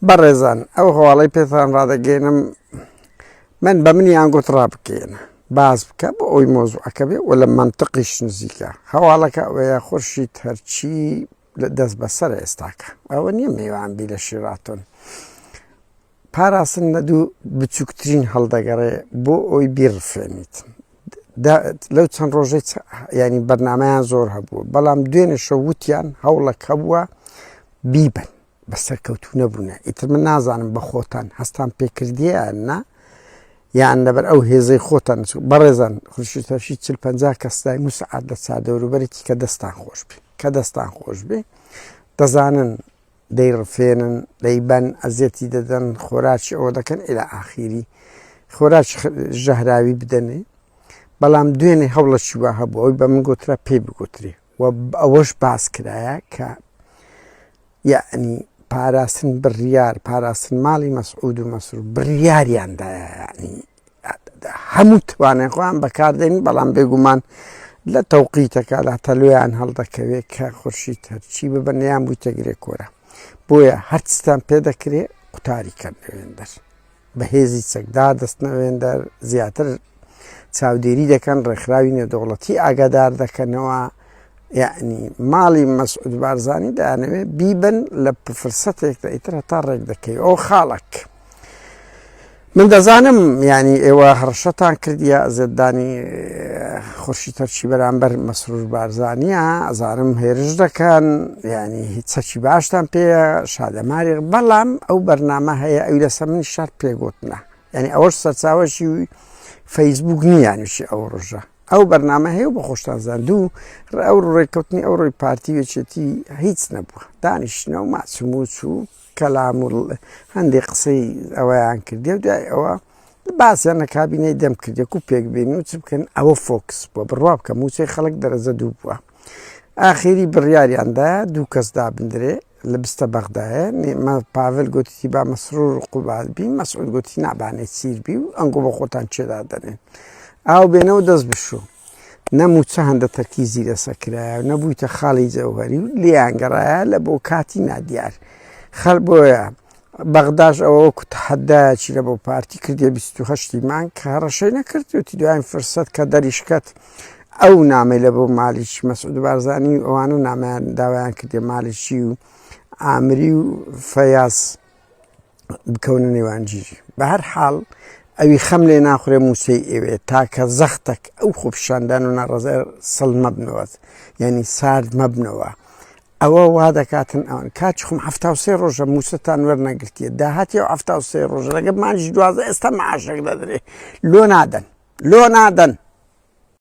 بەڕێزان ئەو هەواڵەی پێتان ڕادەگەێنم من بە منیان گوت ڕابکەێنە باس بکە بۆ ئەوی مۆزوعەکە بێ و لە منطقیش نزیکە هەواڵەکە ئەوەیە خورشید هەرچی لە دەست بەسەر ئێستاکە ئەوە نییە میوان بی لە شیراتۆن پاراستن لە دوو بچووکترین هەڵدەگەڕێ بۆ ئەوی بیڕفێنیت لەو چەند ڕۆژەی ینی بەرنمەیان زۆر هەبوو بەڵام دوێنێ شەو وتیان هەوڵەک هەبووە بیبن بە سەرکەوتوو نەبوونە ئیتر من نازانم بە خۆتان هەستان پێکردیان نا یان لەبەر ئەو هێزەی خۆتان بەڕێزان خورشیتەشی چل پ کەسدای مسعات لە چادەوروبەرێکی کە دەستان خۆش بێ کە دەستان خۆش بێ دەزانن دەیڕفێنن دەیبەن ئەزیەتی دەدەن خۆراکی ئەوە دەکەن ئیلا ئاخیری خۆراکی ژەهراوی بدەنێ بەڵام دوێنێ هەوڵەکی وا هەبوو ئەوی بە من گوترا پێی بگوترێ و ئەوەش باس کرایە کە یعنی پاراستن بڕیار پاراستن ماڵی مەسعود و مەسرور بڕیاریان دایە یعنی هەموو توانای خۆیان بەکاردێنین بەڵام بێگومان لە تەوقیتەکە لە تەلویان هەڵدەکەوێت کە خورشید هەرچی ببن یان بوویتە گرێ کۆرە بۆیە هەرچتان پێ دەکرێ قوتاری کەن لەوێندەر بە هێزی چەکدار دەستنەوێندەر زیاتر چاودێری دەکەن ڕێکخراوی نێودەوڵەتی ئاگادار دەکەنەوە یعنی ماڵی مەسعود بارزانی دەیانەوێت بیبن لە فرسەتێکدا ئیتر هەتا ڕێک دەکەی ئەو خاڵک من دەزانم یانی ئێوە هەڕەشەتان کردیە ئەزێتدانی خورشید تەرچی بەرامبەر مەسرور بارزانیە ئەزانم هێرش دەکەن یعنی هیچ چەکی باشتان پێیە شادەماری بەڵام ئەو بەرنامە هەیە ئەوی لەسەر من شار پێگوتنە یعنی ئەوەش سەرچاوەشی فەیسبوک نییانشی ئەو ڕۆژە ئەو بەرنامە هەیە و بە خۆشتان زان دوو ئەو ڕێککەوتنی ئەو ڕۆی پارتی وێچێتی هیچ نەبووە دانیشتنەوە ماچموچ و کەلام و هەندێک قسەی ئەوەیان کردی و دوای ئەوە باسیان لە کابینەی دەم کردێک و پێک بێن و چ بکەن ئەوە فۆکس بووە بڕوا بکە موچەی خەڵک دەرەجە دوو بووە ئاخیری بڕیاریاندا دوو کەس دابندرێ لە بستە بەغدایە پاڤل گوتی با مەسرور و قوباد بی مەسعود گوتی نابانێ چیر بی و ئەنگۆ بە خۆتان چێدا دەنێن ئاو بێنەوە دەست بشو نە مووچە هەندە تەرکیزی لەسەر کرایە و نە بوویتە خاڵی جەوهەری و لێیان گەڕایە لە بۆ کاتی نادیار خەل بۆیە بەغداش ئەوە وەکو تەحەدایەکی لە بۆ پارتی کردیە 28 مانگ کە هەڕەشەی نەکرد وتی دوایین فرسەت کە دەریشکەت ئەو نامەی لە بۆ مالیکی مەسعود بارزانی و ئەوانە نامیان داوایان کردێ مالیکی و ئامری و فەیاز بکەونە نێوانگیری بە هەر حاڵ ئەوی خەم لێ ناخورێ مووچەی ئێوێ تاکە زەختەک ئەو خۆپیشاندان و ناڕەزای سڵ مەبنەوە یعنی سارد مەبنەوە ئەوە وا دەکاتن ئەوان کاچ خۆم ه سێ ڕۆژە مووچەتان وەرنەگرتیە داهاتی ئەو ه سێ ڕۆژە لەگە مانجی دوازە ئێستا معاشێک دەدرێ لۆ نادەن لۆ نادەن.